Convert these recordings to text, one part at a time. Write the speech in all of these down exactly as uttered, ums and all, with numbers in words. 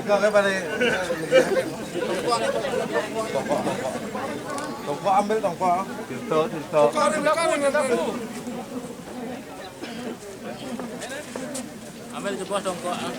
Tongkok, tongkok. Tongkok, ambil tongkok. Tilto, tilto. Ambil sebuah tongkok, ah.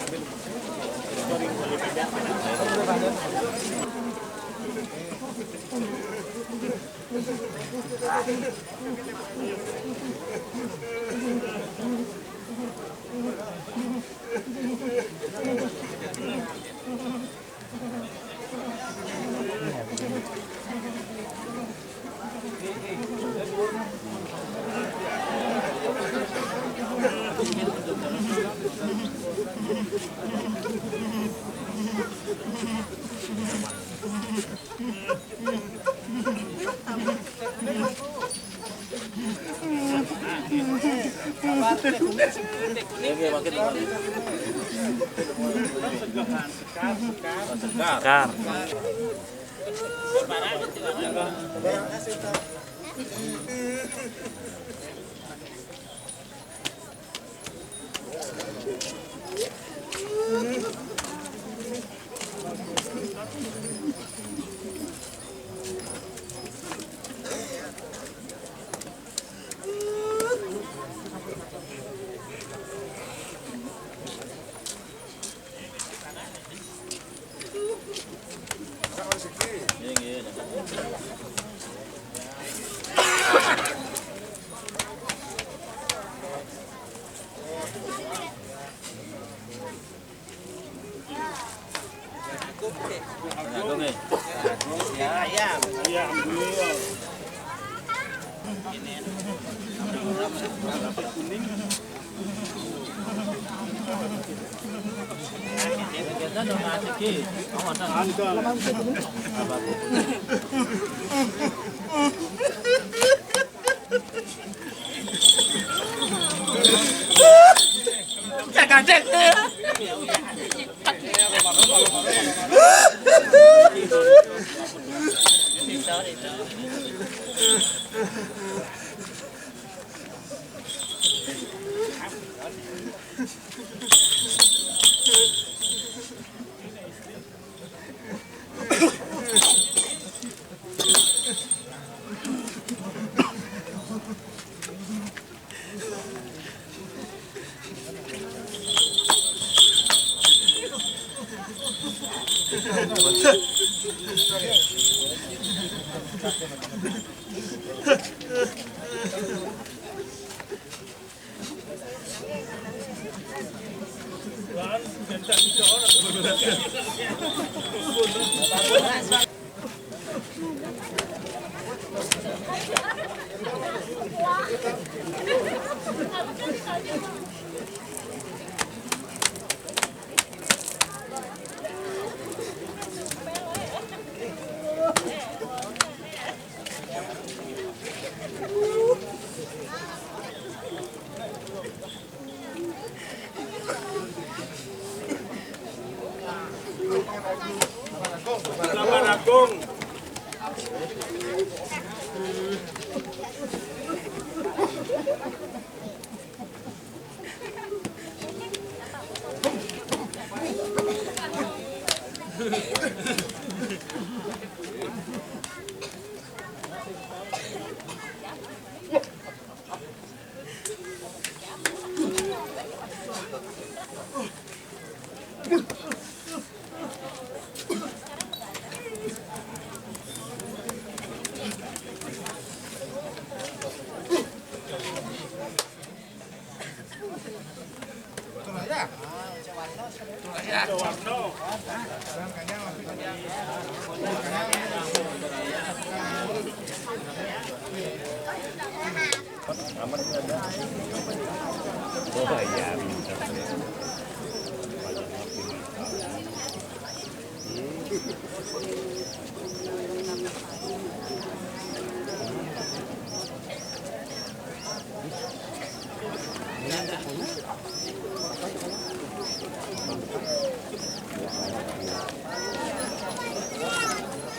Sekar.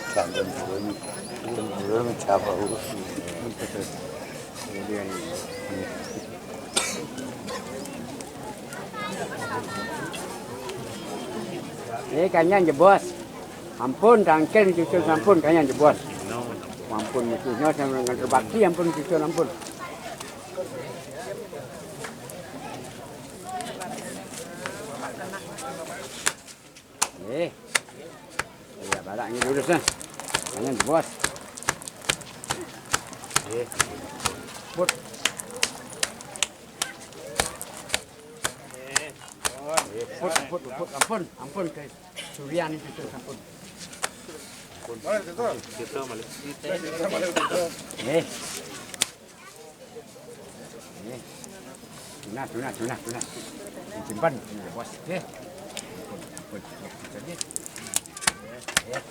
Sampun purun, purun, purun, coba urus. Kemudian, ini. Eh, kanyan jebos. Ampun, tangkil cucul sampun, kanyan jebos. Ampun, musuhnya sama dengan terbakti, ampun, cucul, ampun. Eh. Ya, balaknya lurus, nah. Kanyan jebos. Eh. Put. Eh, put, put, put, ampun, ampun, ke Surian itu tuh, ampun. Ampun. Gitu, malik. Eh. Eh. Tuna, tuna, tuna, tuna. Simpan, tuna, bos. Eh. Ampun, ampun, ampun. Eh.